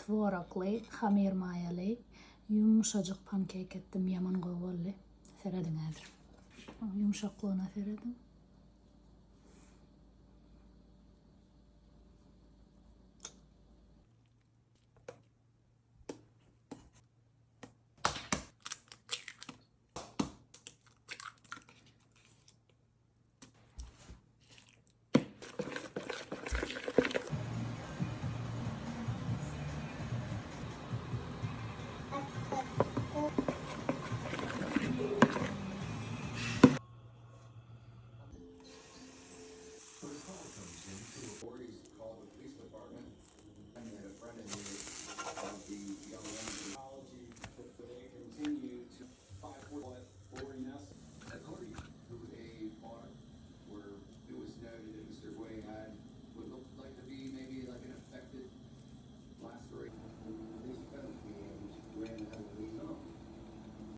Tworogly, hamyr maýaly, ýumşajyk pankeyk etdim. Ýaman gowy boldy. Serediň häzir. Ýumşaklygyna serediň.